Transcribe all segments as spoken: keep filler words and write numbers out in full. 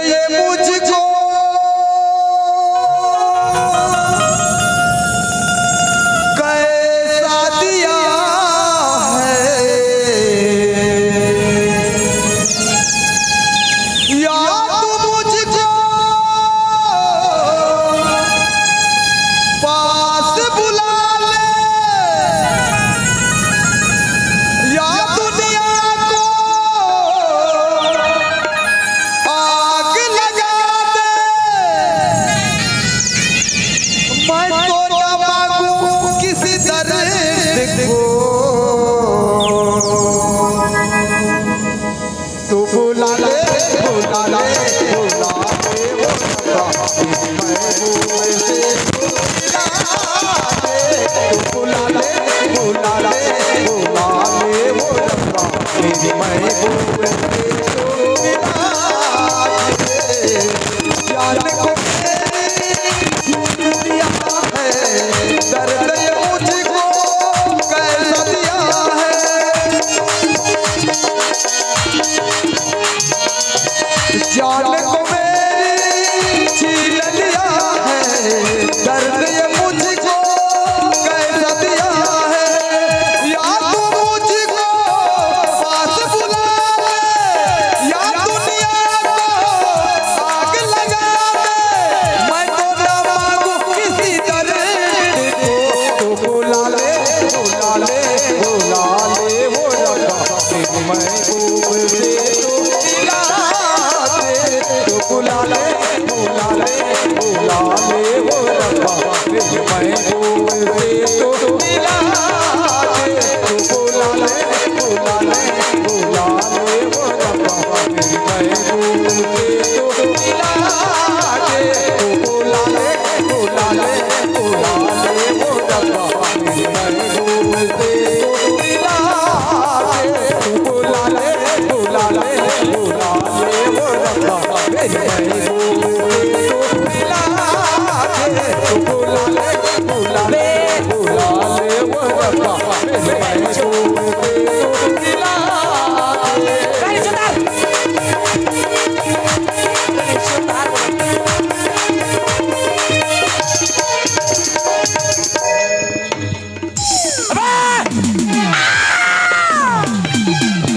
ये मुझको कैसा दिया है, या तू मुझको पास बुला ले, या दुनिया को आग लगा दे। मैं तो ना मांगू किसी दर्द को। तू बुला ले, बुला ले, बुला ले, वो रब्बा, महबूब से तू मिला दे। तू बुला ले, बुला ले, बुला ले, वो रब्बा, मेरी महबूब से तू मिला दे। जान को दिया है दर्द, ये मुझको कैसा दिया है। जान को मेरी छीन लिया है दर्द, ये मुझको कैसा दिया है। या तू मुझको पास बुला ले, या दुनिया को आग लगा दे। मैं तो ना मांगू किसी दर्द को। तो बुला ले, बुला ले, बुला ले, वो रब्बा, महबूब से तू मिला दे। तो बुला ले, बुला ले, बुला ले, वो रब्बा, महबूब से तू मिला दे। तो बुला ले, बुला ले, बुला ले, वो रब्बा, महबूब से तू मिला दे। तो बुला ले, बुला ले, बुला ले, वो रब्बा, महबूब से तू मिला दे। बुला ले, बुला ले, बुला ले, वो रब्बा, महबूब से तू मिला दे। बुला ले, बुला ले, बुला ले, वो रब्बा, महबूब से तू मिला दे।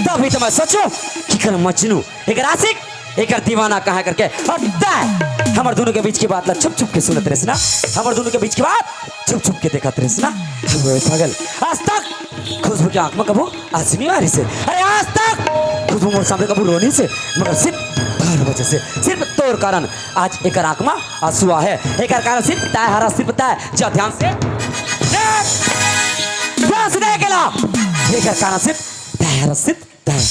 तभी तो मैं सोचूं कि कर मजनू, एकर आशिक, एकर दीवाना कहाँ करके। और तय हमर दोनों के बीच की बात ला छुप छुप के सुनत रहिस ना, हमर दोनों के बीच की बात छुप छुप के देखत रहिस ना। अबे पागल, आज तक खुशबू के आंख में कभू आंसू नहीं आइस हे। अरे आज तक खुशबू मोर सामने कभू रोइस हे, मगर सिर्फ तोर वजह से, सिर्फ तोर कारण आज एकर आंख में आंसू आहे। एकर कारण सिर्फ तय हरस, सिर्फ तय। जा ध्यान से, ध्यान से देख ला। एकर कारण सिर्फ तय हरस, सिर्फ तय।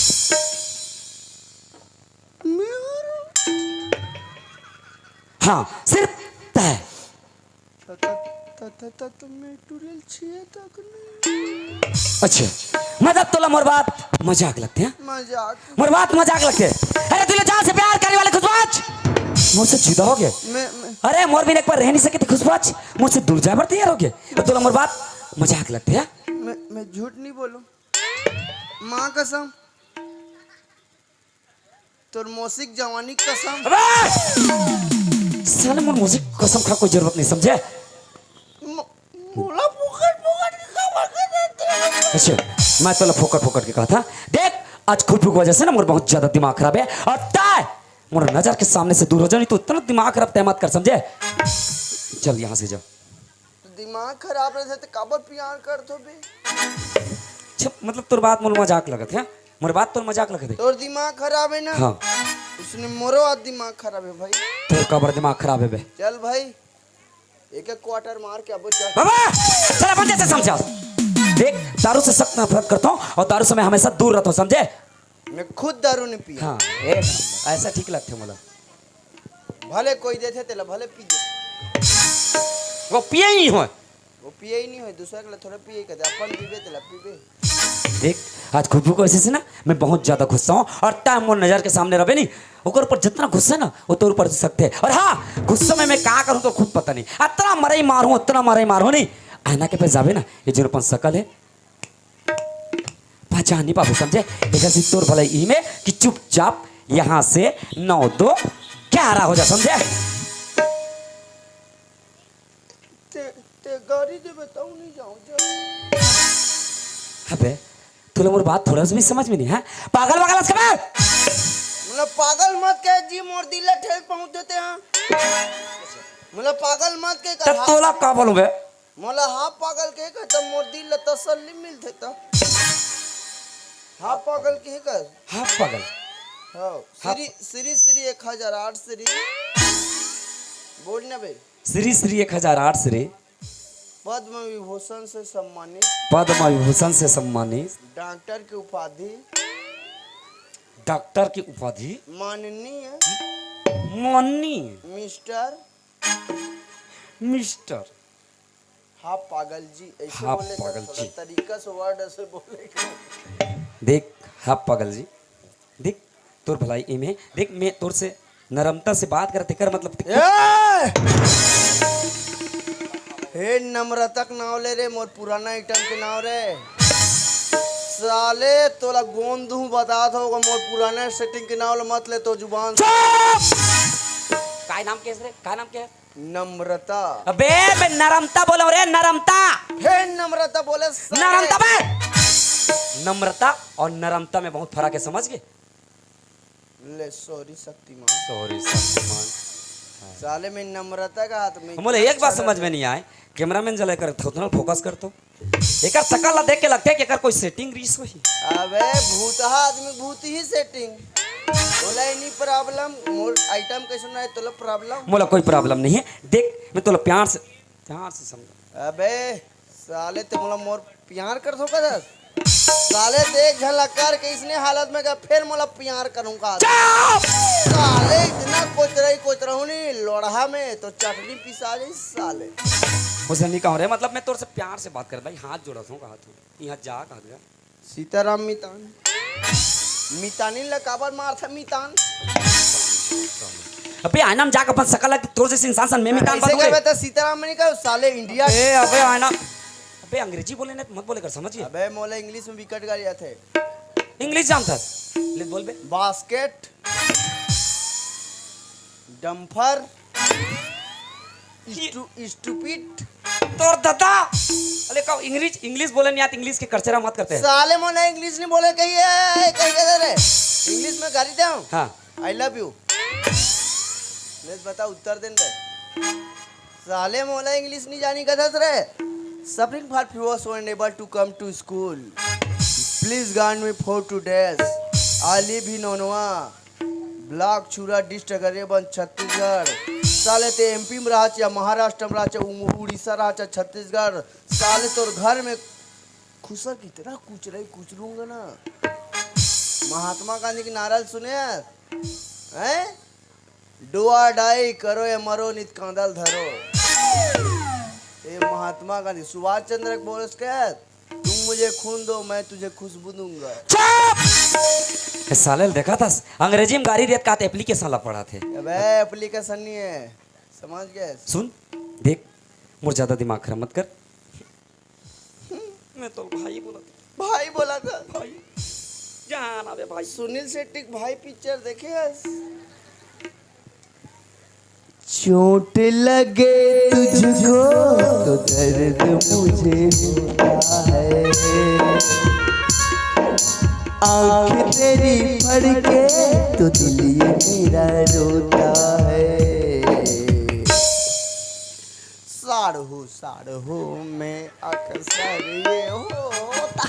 हाँ, सिर्फ तय। त, त, त, त, त, त, मैं टुरियल छिए तक नहीं। अच्छा, मतलब तोला मोर बात मजाक लगथे, हाँ? मजाक। मोर बात मजाक लगथे। अरे, तू ले जान से प्यार करे वाले खुशबू आज मोर से जुदा होगे। मैं, मैं अरे, मोर बिन एक बार रह नहीं सके थे खुशबू आज, मोर से दूर जाए बर तैयार होगे। तो तोला मोर बात मजाक लगथे, हाँ? मैं, मैं झूठ नहीं बोलूं। माँ कसम। तोर मौसिक जवानी कसम। अबे! साले मोर मौसिक कसम खा कोई जरूरत नहीं, समझे? म-, मोला फोकट फोकट के काबर कर देते? अच्छा, मैं तोला फोकट फोकट के कहा था। देख, आज खुशबू की वजह से ना मोर बहुत ज्यादा दिमाग खराब है। और तय मोर नजर के सामने से दूर हो जा, नहीं तो इतना दिमाग खराब तय मत कर, समझे? चल यहाँ से जा। तो दिमाग खराब रहिथे त काबर प्यार करथो बे? अच्छा, मतलब तोर बात मोर मजाक लगत हे? मोर बात तोर मजाक लगत हे? तोर दिमाग खराब है ना? हाँ। उसने मोरो आज दिमाग खराब है भाई। तोर काबर दिमाग खराब है बे? चल भाई, एक एक क्वार्टर मार के अबो चल। बाबा, चल अपन जैसे समझा। देख, दारू से सख्त नफरत करता हूँ और दारू से मैं हमेशा दूर रहता हूँ, समझे? मैं खुद दारू नहीं पिया। हाँ, एक नंबर। ऐसा ठीक लगथे मोला। भले कोई देथे तेला भले पी दे। वो पिए ही होय। वो पिए ही नहीं होय, दूसरा के लिए थोड़ा पिए कहते, अपन पीबे तेला पीबे। देख, आज खुशबू को ऐसे से ना मैं बहुत ज्यादा गुस्सा हूँ और तय मोर नजर के सामने रहे नहीं, ओकर ऊपर जितना गुस्सा है ना वो तोर ऊपर सकथे। और हाँ, गुस्सा में मैं का करूँ तो खुद पता नहीं, अतना मरई मारूँ, अतना मरई मारूँ नहीं, आईना के पास जाबे ना, ये जो अपन सकल है पहचान नहीं पाबे, समझे? एकर से तोर भलाई ई में कि चुपचाप यहाँ से नौ दो प्यारा हो जा, समझे? ते, ते गाड़ी देबे तऊ नहीं जाऊं जा। अबे, तोला मोर बात थोड़ा सा भी समझ में नहीं है? पागल वागल हस का बे? मतलब पागल मत कह जी, मोर दिल ला ठेस पहुंच देते हैं। मतलब पागल मत कह त कर। तोला का बोलूं बे? मोला हाफ पागल कहे कर, त मोर दिल ला तसल्ली मिलथे त। हाफ पागल कहे कर। हाफ पागल। हाँ, हाफ श्री, श्री, श्री एक हजार आठ श्री। बोल ना बे। श्री श्री एक हजार आठ श्री। पद्म विभूषण से सम्मानित। पद्म विभूषण से सम्मानित। डॉक्टर की उपाधि। डॉक्टर की उपाधि। माननीय। माननीय। मिस्टर। मिस्टर। हाँ पागल जी, ऐसे हाँ बोले कर, पागल थोड़ा जी। तरीका से वर्ड ऐसे बोले कर। देख, हाँ पागल जी, देख, तोर भलाई एमे, देख, मैं तोर से नरमता से बात करत, एकर मतलब ते ए! हे नम्रता के नाव ले रे, मोर पुराना आइटम के नाव रे। साले, तोला गोंद हूँ बतात होगा, मोर पुराने सेटिंग के नाव ले मत ले तो जुबान से। चुप! काय नाम के हस रे? काय नाम के हस? नम्रता। अबे, मैं नरमता बोला हूँ रे, नरमता। हे नम्रता बोले साले। नरमता बे। नम्रता और नरमता में बहुत फर्क है, समझ गए? ले, सॉरी शक्तिमान। सॉरी शक्तिमान। साले, मैं नम्रता का हाथ में हम बोले, एक बात समझ में नहीं आए, कैमरामैन जला कर थोड़ा फोकस कर तो। एकर शकल ला देख के लगथे कि एकर कोई सेटिंग रिहिस होही। अबे भूतहा आदमी भूत ही सेटिंग। तोला एनी प्रॉब्लम, मोर आइटम कैसे ना है, तोला प्रॉब्लम? मोला कोई प्रॉब्लम नहीं है। देख, मैं तोला प्यार से, प्यार से समझा। अबे साले, ते मोला मोर प्यार कर धोखा दस। साले, ते एक झन ला करके इसने हालत में का, फिर मोला प्यार करूंगा। चुप! साले, इतना कोचरई कोचरहूं नी लोढ़ा में तो चटनी पिसा जाई साले। उसे नहीं कहूं रे, मतलब मैं तोर से प्यार से बात कर भाई, हाथ जोड़ा हूँ, कहा तू यहाँ जा, कहा जा। सीताराम मितान। मितानी ला काबर मारथा मितान? अबे आईना में जाके अपन शकल ला, तोर जैसे इंसान सन मैं मितान कैसे बनूं रे? कहबे त सीताराम नहीं कहो साले, इंडिया। ए अबे आईना, अबे अंग्रेजी बोले ना, मत बोले कर, समझ गए? अबे मोला इंग्लिश में विकट गाड़ी आथे। इंग्लिश जानता? ले बोल बे। बास्केट। डंफर। स्टू-, स्टूपिड। तोर दादा। अले का इंग्लिश, इंग्लिश बोले नहीं आत, इंग्लिश के कचरा मत करते हैं। साले मोला इंग्लिश नहीं बोले कहिए, कहिए दे रे। इंग्लिश में गाली दे हूँ। हाँ। I love you। ले बता उत्तर देन दे। साले मोला इंग्लिश नहीं जानी कथस रे। Suffering for fever so unable to come to school। Please grant me four two days। I live in Nonwa. Block Chhura district Gariaband Chhattisgarh. साले ते एमपी में रहच या महाराष्ट्र में रहच, उड़ीसा रहच, छत्तीसगढ़। साले तोर घर में खुसर की तरह कुचराई कुचरूंगा ना। महात्मा गांधी के नारा ल सुने हस? हैं? Do or die, करो या मरो, नित कांदल धरो। ए महात्मा गांधी, सुभाष चंद्र बोस के, तुम मुझे खून दो, मैं तुझे खुशबू दूंगा। चुप! ए साले ल देखा था, अंग्रेजी में गारी रेत का एप्लीकेशन ला पढ़ा थे। अबे एप्लीकेशन नहीं है, समझ गए? सुन, देख, मोर ज्यादा दिमाग खराब मत कर। मैं तो भाई बोला था। भाई बोला था। भाई, जान आवे भाई। सुनील शेट्टी के भाई पिक्चर देखे हस? चोट लगे तुझको तो दर्द मुझे होता है, आंख तेरी फड़के तो दिल ये मेरा रोता है। साढ़ू, साढ़ू में अक्सर ये होता।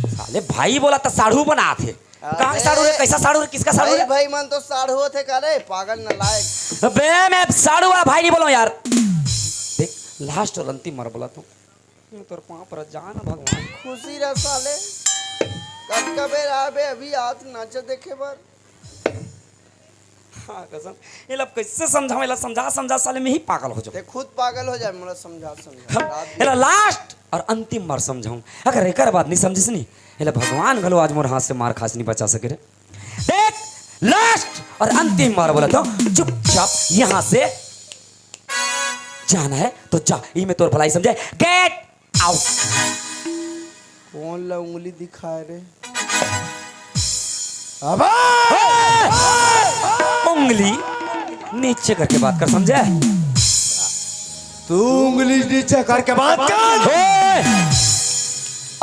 साले भाई बोला त साढ़ू बनात हे। कहाँ के साढ़ू रे? कैसा साढ़ू रे? किसका साढ़ू रे? भाई मन तो साढ़ू होथे का रे, पागल नालायक। अबे मैं साढ़ू वाला भाई नहीं बोला हूँ यार। देख, लास्ट और अंतिम बार बोला तू, मैं तोर पाँव पर जान भगवान। खुशी रह साले, कतका बेर आबे अभी आत नाचा देखे बर। हाँ, कसम। एला कैसे समझाऊं? एला समझा, समझा, साले मैं ही पागल हो जाऊं। ते खुद पागल हो जाए, मोला समझा, समझा। हम, रात दिन। एला लास्ट और अंतिम बार समझाऊं। अगर एकर बाद नहीं समझिस नहीं, एला भगवान घलो आज मोर हाथ से मार खास नहीं बचा सके रे। देख, लास्ट और अंतिम बार बोला तो चुपचाप यहाँ से जाना है तो जा। ई मैं तोर भलाई समझे। Get out. कौन ला उंगली दिखाए रे? अबे! उंगली नीचे करके बात कर, समझे? तू उंगली नीचे करके बात कर। ओए!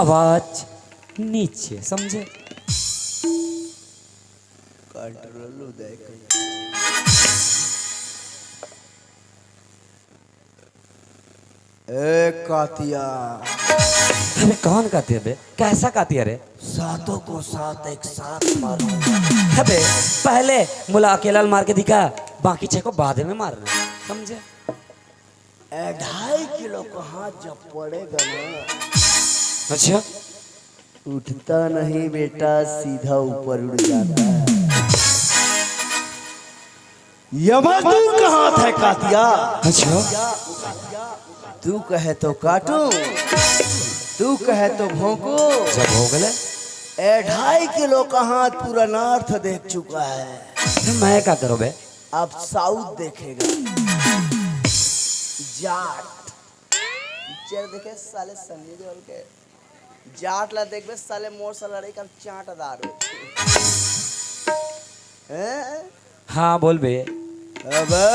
आवाज नीचे, समझे? कंट्रोल उदय कर। ए कातिया। अबे कौन कातिया बे? कैसा कातिया रे? सातों को सात एक साथ मारूंगा। अबे पहले मोला अकेला ल मार के दिखा, बाकी छह को बाद में मारना, समझे? ए, ढाई किलो का हाथ जब पड़ेगा ना, अच्छा। उठता नहीं बेटा, सीधा ऊपर उड़ जाता है। ये मजदूर का हाथ है कातिया। अच्छा। तू कहे तो काटूं, तू कहे तो भोंकूं। जब हो गले। ए, ढाई किलो का हाथ पूरा नॉर्थ देख चुका है। तो मैं क्या करूं बे? अब साउथ देखेगा। जाट। पिक्चर देखे साले सन्नी देओल के। जाट ला देखबे साले, मोर सा लड़ाई कर चांट दार हो। हैं? हाँ, बोल बे। अबे,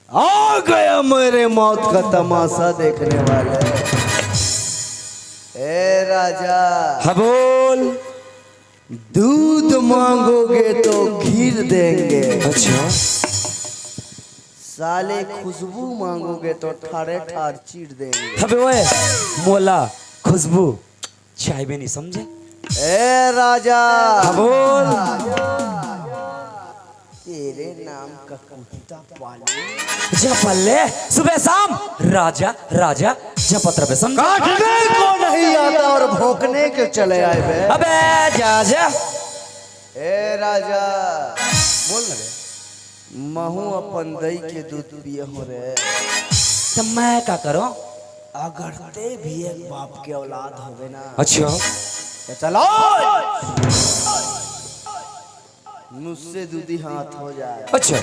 आ गया मेरे मौत का तमाशा देखने वाले। ए राजा। हाँ, बोल। दूध मांगोगे तो खीर देंगे। अच्छा। साले खुशबू मांगोगे तो ठाड़े ठाड़ चीर देंगे। अबे ओए, मोला खुशबू चाय भी नहीं समझे। ए राजा। हाँ, बोल। तेरे नाम का कुत्ता पाले। जय पल्ले, सुबह शाम राजा, राजा, जय पत्र पे समझे। काटने को नहीं आता और भोंकने के चले आए बे। अबे जा, जा। ए राजा। बोल ना बे। महू अपन दई के दूध पिए हो रे। तो मैं का करूं? अगर ते भी एक बाप के औलाद होवे ना। अच्छा। तो चलो। मुझसे दूधी हाथ हो जाए। अच्छा,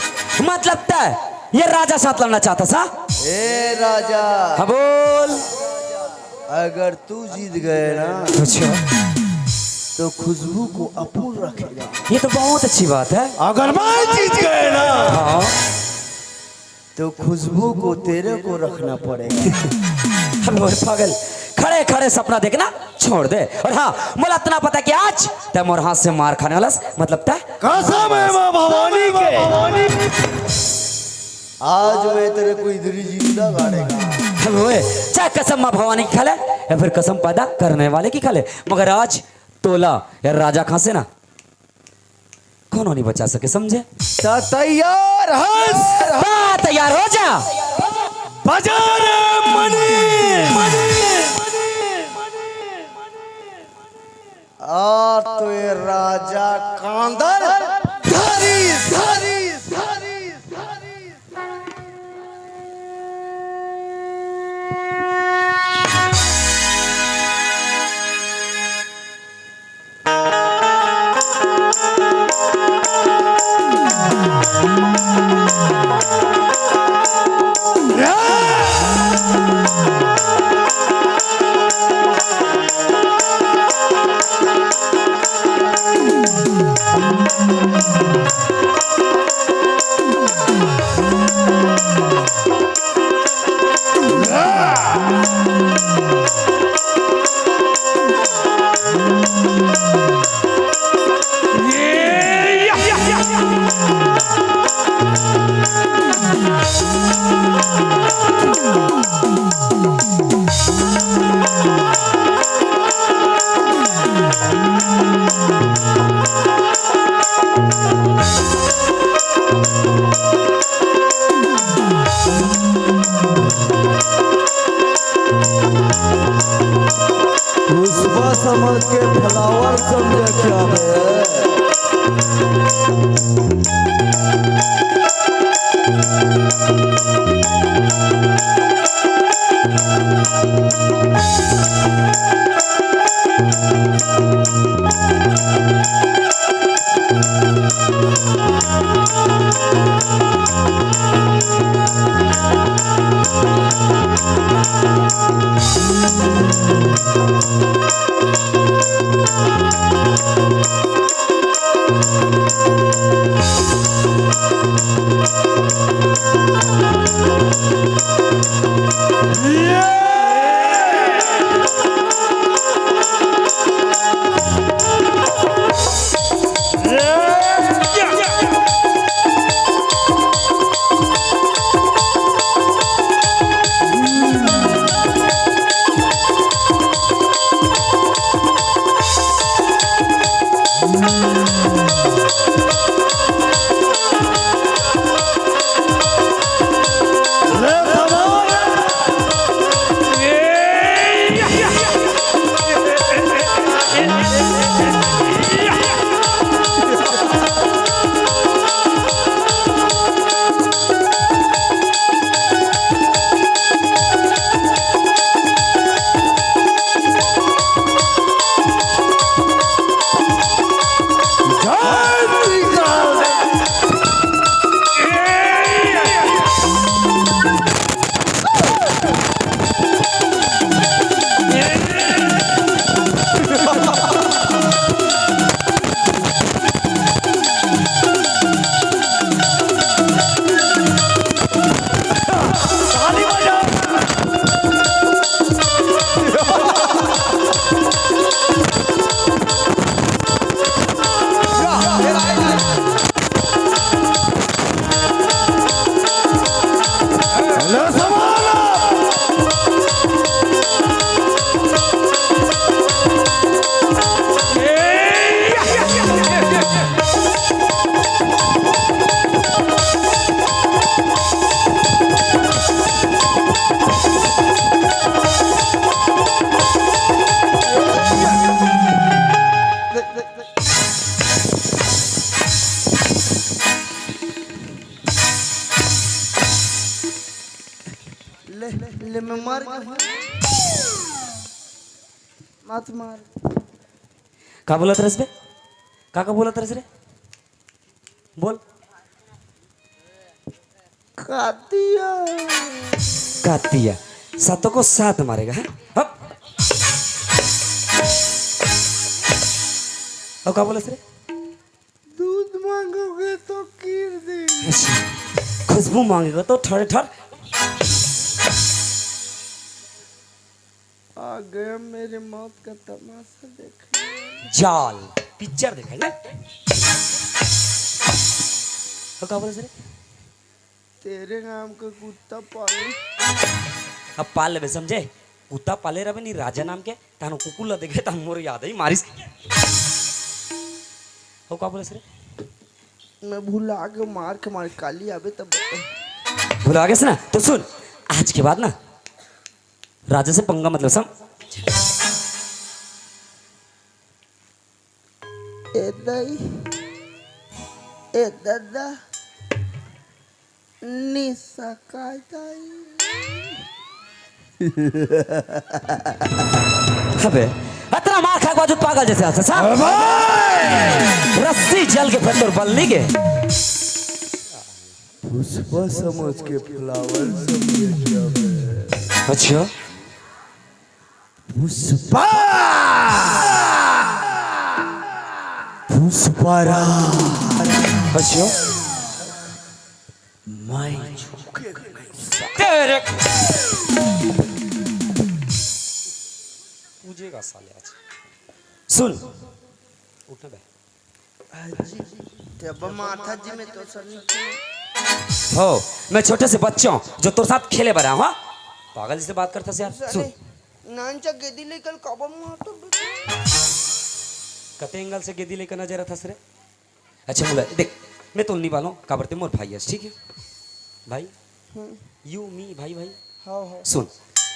मतलब तय ये राजा साथ लड़ना चाहता सा? ए राजा। हाँ, बोल। अगर तू जीत गए ना, अच्छा। तो खुशबू को अपुन रखेगा। ये तो बहुत अच्छी बात है। अगर मैं जीत गए ना, हाँ। तो खुशबू को तेरे को रखना पड़ेगा। अबे ओए पागल, खड़े खड़े सपना देखना छोड़ दे। और हाँ, मोला इतना पता कि आज तय मोर हाथ से मार खाने वाला स-, मतलब तय। कसम है माँ भवानी के, आज मैं तेरे को इधर ही जिंदा गाड़ेगा। अबे ओए, चाहे कसम माँ भवानी की खा ले या फिर कसम पैदा करने वाले की खा ले, मगर आज तोला या राजा खां से ना कोनो नहीं बचा सके, समझे? त तैयार हस? हाँ, तैयार हो जा। बजा रे मनी। आ तो ये राजा कांदर धरी, धरी, धरी, धरी। पुष्पा समझ के flower समझे क्या बे? ले, ले, मैं मर गया। मत मार। का बोलत रहिस बे? का, का बोलत रहिस रे? बोल। कातिया। कातिया। सातों को सात मारेगा, हैं? हप। अउ का बोलत रहिस रे? दूध मांगोगे तो कीर देंगे। खुशबू मांगेगा तो ठर ठर। आ गया मेरे मौत का तमाशा देखने। जाल पिक्चर देखा है ना? तो का बोले सर? तेरे नाम का कुत्ता पाले। अब पाल लेबे, समझे? कुत्ता पाले रहबे नी राजा नाम के, तहन कुकुर ला देखे, तहन मोर याद आई मारिस। हो का बोले सर? मैं भुला के मार के मार काली आबे तब बता। भुला गेस ना? तो सुन, आज के बाद ना राजा से पंगा मतलब सम। ए दाई, ए दादा, निशा का दाई। अबे, अतना मार खा के बाजू पागल जैसे हंसे, सा? अबे! रस्सी जल के फेर तोर बल नी गे। पुष्पा समझ के फ्लावर समझे क्या बे? अच्छा। पुष्पा। पुष्पा राज। अच्छा। मैं झुकेगा नहीं साला। तेरे पूजेगा साले आज। सुन। उठ ना बे। जी, तेबा माथा जी में तो सर नहीं। हो, मैं छोटे से बच्चा हूँ जो तोर साथ खेले बर आया हूँ, हाँ? पागल जैसे बात करता से यार। सुन। नानचा गेदी लेकर काबा मारता बेटा। कते एंगल से गेदी लेकर नजर आता सर? अच्छा मुला, देख, मैं तोल नहीं वाला हूँ, काबर ते मोर भाई है, ठीक है? भाई, हम्म। You, me, भाई, भाई। हाँ, हाँ। सुन,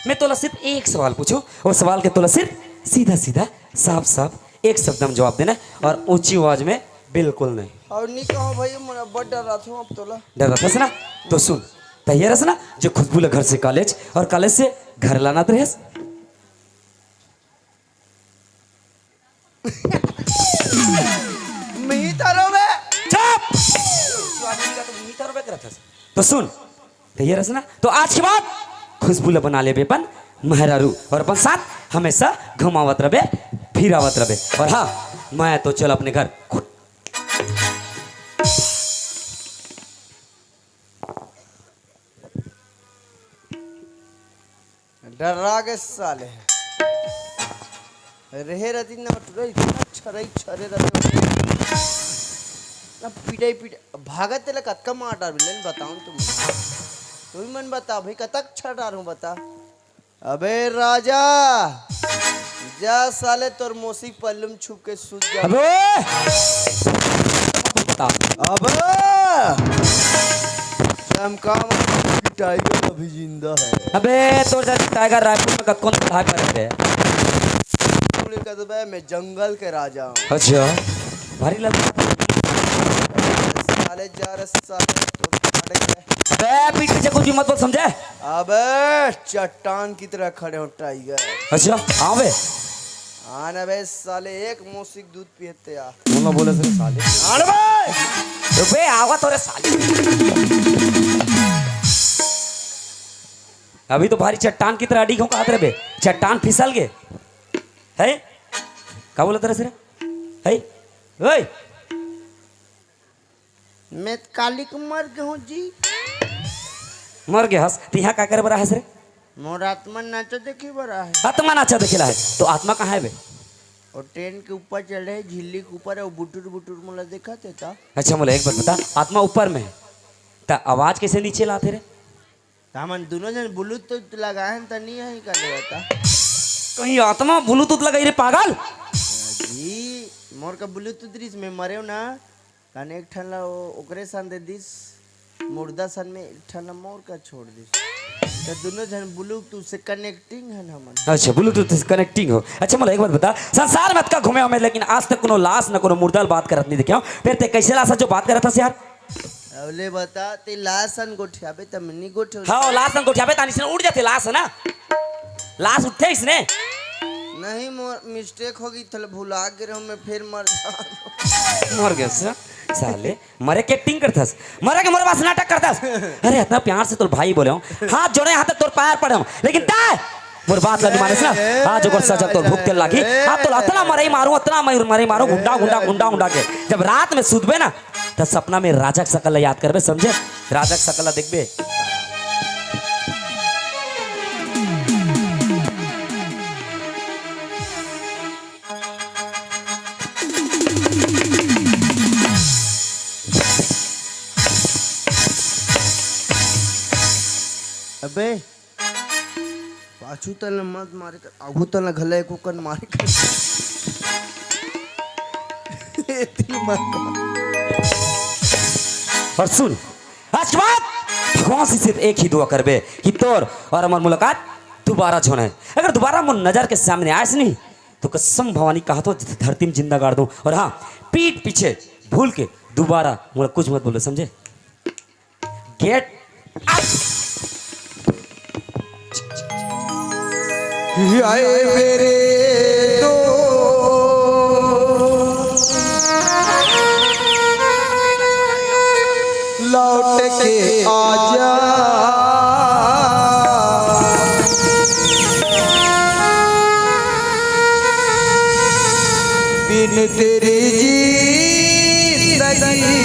मैं तोला सिर्फ एक सवाल पूछूं, वो सवाल के तोला सिर्फ सीधा सीधा, साफ साफ, एक शब्द में जवाब देना है और ऊंची आवाज में बिल्कुल नहीं। और नहीं कहो भाई, मैं बड़ डर रहा था अब तोला। डर रहा था ना? तो सुन, तैयार है ना? जो खुशबू ला घर से कॉलेज और कॉलेज से घर लाना तो है। मिही थारो बे। चुप! स्वामी का तो मिही थारो बे करत हस। तो सुन, तो ये रस ना, तो आज के बाद खुशबू ला बना लेबे अपन मेहरारू और अपन साथ हमेशा घुमावत रबे, फिरावत रबे। और हाँ, मैं तो चल अपने घर। डरा के साले। रहे रहती ना टुरा, इतना छरई छरे रहते। ना पिटाई पिटाई, भागत तेला कतका मार डार बिलन, बताऊं तुम। तू ही मन बता भाई, कतक छर डार हूँ बता। अबे राजा, जा साले तोर मौसी पल्लू में छुप के सूत जा। अबे! बता। अबे! चमका मार, टाइगर अभी जिंदा है। अबे, तोर जैसे टाइगर रायपुर में कतकोन भाग करे रे। पूरे कस्बे में जंगल के राजा हूँ। अच्छा, भारी लग साले जा रे साले, तोर फाड़ के। बे, पीठ पीछे कुछ भी मत बोल, समझे? अबे, चट्टान की तरह खड़े हो टाइगर। अच्छा, हाँ बे। हाँ ना बे साले, एक मौसी के दूध पिए ते यार। बोला बोले से साले। अरे बे! रुपए आवा तोरे साले। अभी तो भारी चट्टान की तरह अड़ी क्यों कहा तेरे बे? चट्टान फिसल गए। है? का बोला तेरे से? है? ओए! मैं काली के मर गए हूँ जी। मर गए हस? तो यहाँ का करे बर हस रे? मोर आत्मा नाचा देखे बर आहे। आत्मा नाचा देखेला है? तो आत्मा कहाँ है बे? वो ट्रेन के ऊपर चढ़े, झिल्ली के ऊपर है, वो बुटुर बुटुर मोला देखा थे ता। अच्छा, मोला एक बात बता, आत्मा ऊपर में है, त आवाज कैसे नीचे लाते रे? त हमन दोनों जन ब्लूटूथ लगाए हैं, त नहीं आई का लेवता। कहीं आत्मा ब्लूटूथ लगाई रे पागल? जी, मोर का ब्लूटूथ रिस में मरे ना, तने एक ठन ला ओ-, ओकरे सन दे दिस, मुर्दा सन में एक ठन ला मोर का छोड़ दिस। त दोनों जन ब्लूटूथ से कनेक्टिंग हन हमन। अच्छा, ब्लूटूथ से कनेक्टिंग हो। अच्छा, मोला एक बात बता, संसार में अतका घूमे हमें, लेकिन आज तक कोनो लाश न कोनो मुर्दा ल बात करत नहीं देखे हूँ। फिर ते कैसे लाश जो बात करत हस यार? अबले बता, ते लाश सन गोठियाबे त मैं नहीं गोठियो। हाँ, लाश सन गोठियाबे तानी से उड़ जाते लाश, है ना? लाश उठे इसने। नहीं, मोर मिस्टेक हो गई, थल भुला गे रहूं, मैं फिर मर जाऊं। मर गया सा-, साले, मरे के एक्टिंग करथस, मरे के मोर पास नाटक करथस। अरे, इतना प्यार से तोर भाई बोले हूँ, हाथ जोड़े, हाथ तक तोर पैर पड़े हूँ, लेकिन तय मोर बात ला नहीं माने ना। आज ओकर सजा तोर भुगते लागी। आज तोर अतना मरई मारू, अतना मरई मारू, गुंडा, गुंडा, गुंडा, गुंडा के। जब रात में सुतबे ना, त सपना में राजा के सकल ला याद करबे, समझे? राजा के सकल ला देखबे। अबे, पाछू तन ल मत मारे कर, आगू तन ल घला एको कन मारे कर। एती मत। और सुन, आज के बाद भगवान से सिर्फ एक ही दुआ करबे कि तोर और हमर मुलाकात दोबारा झोना है। अगर दोबारा मोर नजर के सामने आयस नहीं, तो कसम भवानी कहा तो धरती में जिंदा गाड़ दूं। और हाँ, पीठ पीछे भूल के दोबारा मोला कुछ मत बोले, समझे? Get out. आए मेरे दो लौट के आजा। बिन तेरी जिंदगी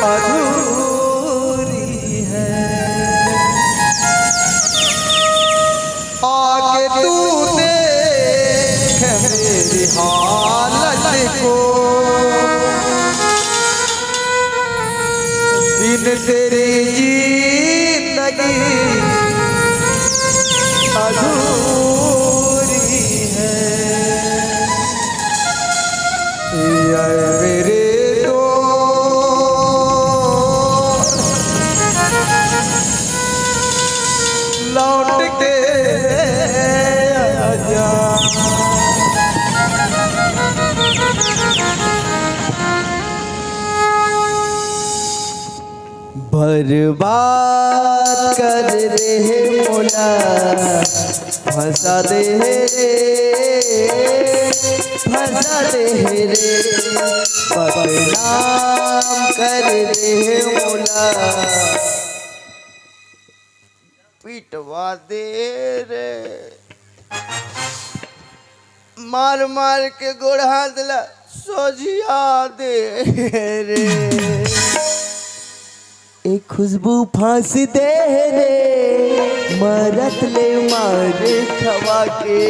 अधूरी है। आके तू देख मेरी हालत को, बिन तेरी जिंदगी अधूरी है। ये मेरे दो लौट के आजा। बर्बाद कर दे हे मोला, फंसा दे हे रे, फंसा दे हे रे, बदनाम कर दे हे मोला। पिटवा दे रे, मार मार के गोड़ हाथ ला सोझिया दे रे। ए खुशबू फांस दे रे, मरत ले मार खवा के।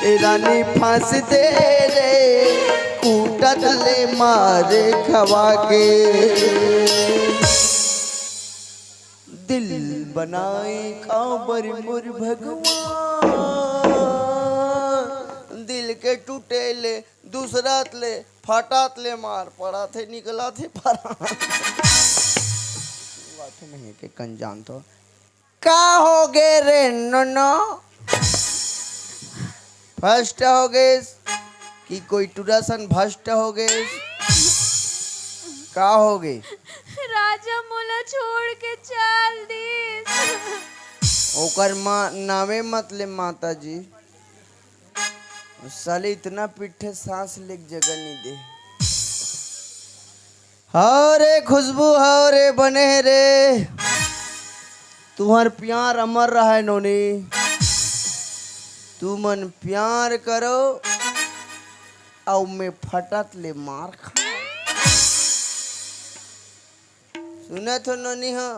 ए रानी फांस दे रे, कूटत ले मार खवा के। दिल बनाए काबर मोर भगवान, दिल के टूटे ले दूसरात ले, फटात ले मार पड़त हे, निकलत हे परान। बात नहीं के कन जान तो। का हो गे रे नोनो? फर्स्ट हो गे कि कोई टूरा सन भ्रष्ट हो गे? का हो गे? राजा मोला छोड़ के चल दिस। ओकर माँ नामे मत ले माता जी। साले इतना पिट्ठे सांस लेक जगह नहीं दे। हव रे खुशबू, हव रे बने रे। तुहर प्यार अमर रहय नोनी। तुमन प्यार करो, अउ मैं फटत ले मार खा। सुनत हो नोनी हो,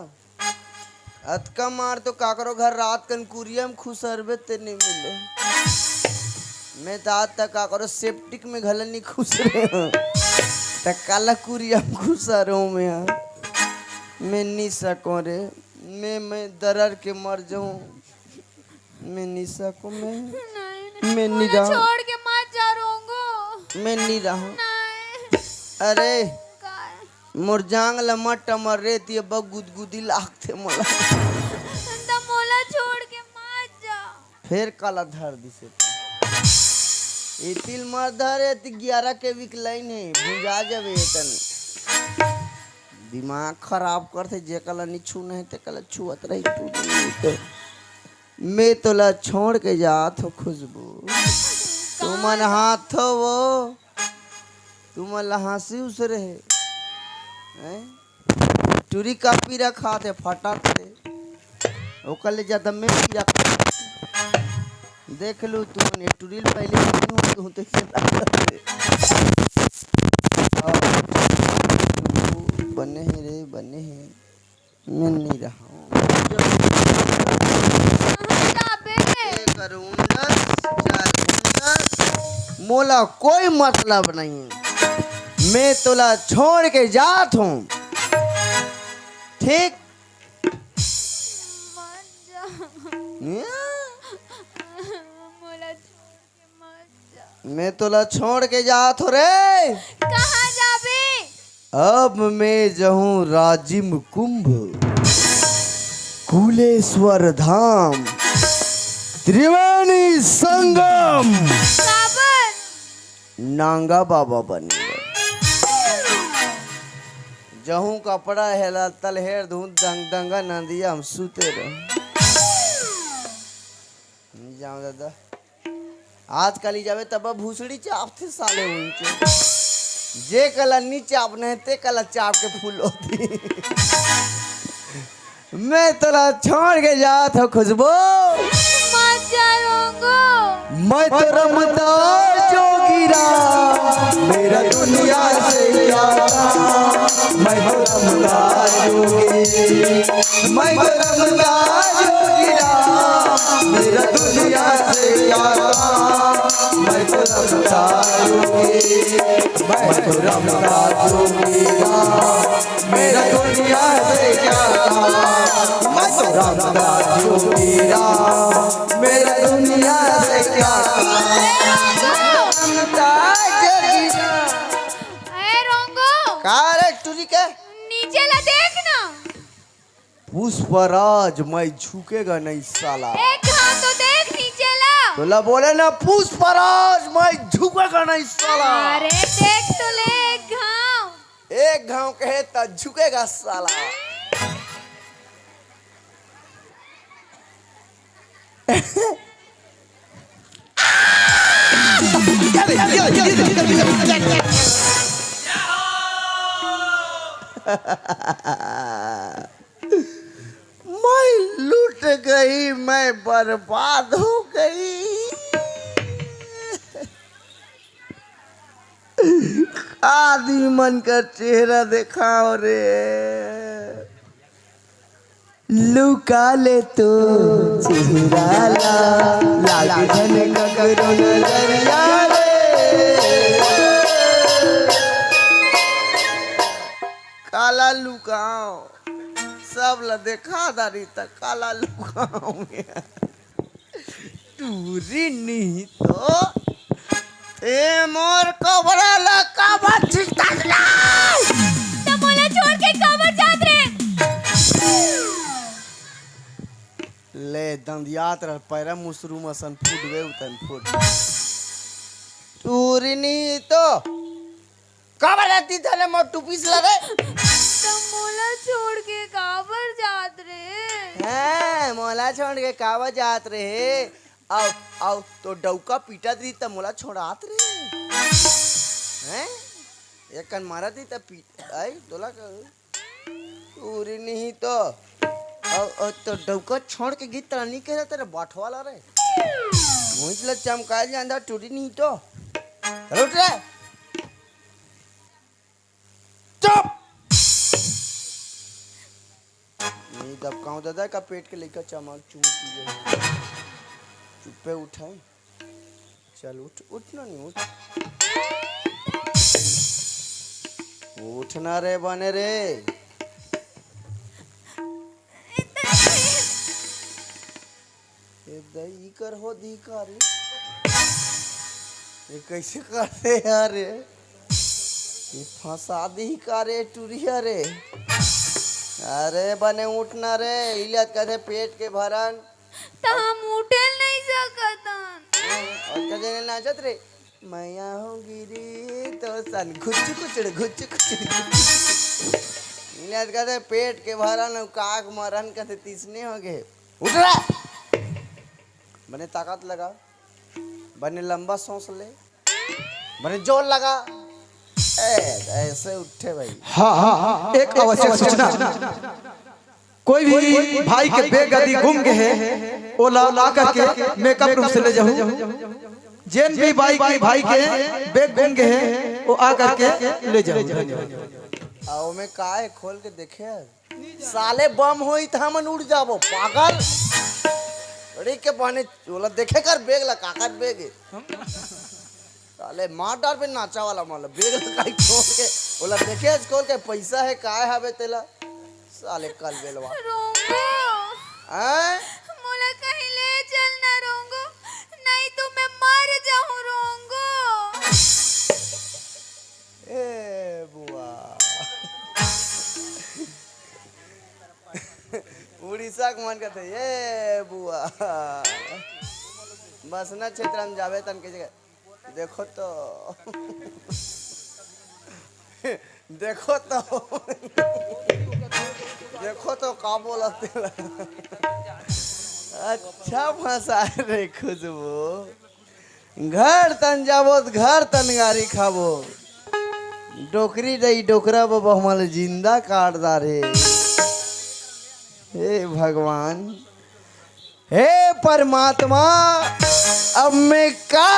अतका मार तो काकरो घर रात कन कुरिया म खुसरबे ते नइ मिले। मैं त आज तक काकरो सेप्टिक में घला नइ खुसरे हंव। त काला कुरिया म खुसरहूं मैं हा? मैं नइ सकों रे, मैं, मैं दरर के मर जाऊं। मैं नइ सकों मैं। नहीं, नहीं, मैं नइ रहूं। छोड़ के मत जा रोंगो। मैं नइ रहूं। नहीं। अरे, काय? मोर जांग ल मत टमर रे, ते अब गुदगुदी लागथे मोला। त मोला छोड़ के मत जा। फेर काला धर दिसे ते। ए तिल मत धर, ए ती ग्यारह के वीक लाइन हे, भुंजा जाबे ए तन। दिमाग खराब करथे, जेकर ला नइ छूना हे, तेकर ला छुअत रही तू। मैं तोला छोड़ के जात हो खुशबू। तुमन हाथ हो वो, तुमन ला हंसी उसरे हे। हैं? टुरी का पीरा खात हे, फटात हे। ओकर ले ज्यादा मैं पीरा खात हे। देख लू तुमन, ये टुरी ल पहले नहीं हो, तू तो इसे लागत हे। बने हे रे, बने हे। मैं नइ रहूं। कहाँ जाबे? ए करूंडस, जारूंडस, मोला कोई मतलब नहीं। मैं तोला छोड़ के जात हूं। ठीक? मत जा। मोला छोड़ के मत जा। मैं तोला छोड़ के जात हो रे। कहाँ जाबे? अब मैं जहूं राजिम कुंभ, कुलेश्वर धाम, त्रिवेणी संगम। काबर? नांगा बाबा बने बर। जहूं कपड़ा हेला तलहेर धुन दंग दंगा नदिया हम सुते रह। नहीं जाओ दादा। आजकल ही जाबे तब भूसड़ी चापथे साले उनके। जे कला नी चाप नहीं ते कला चाप के फूल होती। मैं तोला छोड़ के जात हो खुशबू। मत जा रोंगो। मैं तो रमता जोगीरा, मेरा दुनिया से क्या काम। मैं तो रमता जोगी, मैं तो रमता जोगीरा, मेरा दुनिया से क्या काम। मैं तो रमता जोगी, मैं तो रमता जोगीरा, मेरा दुनिया से क्या काम। मैं तो रमता जोगीरा, मेरा दुनिया से क्या काम। रमता जोगीरा। ए रोंगो। का रे टुरी के? नीचे ला देख ना। पुष्पराज, मैं झुकेगा नहीं साला। एक घाव तो देख नीचे ला। तोला बोले ना पुष्पराज, मैं झुकेगा नहीं साला। अरे देख तो ले एक घाव। एक घाव कहे त झुकेगा साला। मैं लुट गई, मैं बर्बाद हो गई। आदमी मन का चेहरा देखाओ रे। लुका ले तो चेहरा ला, लागे झन ककरो नजरिया रे। काला लुकाओ, सब ला देखा दारी त काला लुकाओ। टूरी नहीं तो ए मोर कबरा ला काबर छिटकत नहीं? त मोला छोड़ के काबर जात रे? ले दंदियात रह पैरा मुसरू मसन फुटवे उतन फुट। टूरी नहीं तो काबर जाती थले मोर टूपीस ला रे? त मोला छोड़ के काबर जात रे? हैं, मोला छोड़ के काबर जात रे? अउ, अउ, तो डौका पीटत रही त मोला छोड़ात रे। हैं? एक कन मारत रही त पीट, आई, तोला का? टूरी नहीं तो। अउ, अउ, तो डौका छोड़ के गीत तरा नहीं कह रहा तेरा बाठवाला रे। मुझ ला चमकाए जान दा टूरी नहीं तो। चल उठ रे। चुप! नहीं दबकाऊं दादा का पेट के लेकर चमक चुमकी है। चुप्पे उठाई। चल उठ, उठ ना नहीं उठ। उठना रे बने रे। ए दई कर हो दी का रे? ये कैसे करते यार ये? ये फंसा दी का रे टुरिया रे? अरे बने उठना रे, इलियत कहते पेट के भरन। त हम उठे नहीं सकतन। और का जने नाचत रे? मैया हो गिरी तो सन घुच घुचड़ घुच घुचड़ घुच। इलियत कहते पेट के भरन अउ काक मरन कहते तीसने हो गए। उठ रे। बने ताकत लगा, बने लंबा सांस ले, बने जोर लगा। ए, ऐसे उठे भाई। हाँ, हाँ, एक आवश्यक सूचना। कोई भी भाई के बैग आदि गुम गे हे, ओला ला करके मेकअप रूम से ले जाहू। जेन भी भाई के, भाई के बैग गुम गे हे, वो आ करके ले जाहू। धन्यवाद। आ, ओमे का है, खोल के देखे? साले बम होई त हमन उड़ जाबो, पागल। अरे के बने, ओला देखे कर बैग ला, काकर बैग है? साले मार डार बे नाचा वाला माल, बैग ला काई खोल के, ओला देखे आज खोल के, पैसा है, काय हवे तेला? साले कल बेलवा। रोंगो। हैं? मोला कहीं ले चल ना रोंगो, नहीं तो मैं मर जाऊं रोंगो। ए बुआ। उड़ीसा के मन करते, ए बुआ। बसना क्षेत्र में जाबे तन के जगह। देखो तो। देखो तो। देखो तो का बोलत हे। अच्छा फंसा रे खुशबू। घर तन जाबो त घर तन गारी खाबो। डोकरी दई डोकरा बाबा हमला जिंदा काट डारे। हे भगवान, हे परमात्मा, अब मैं का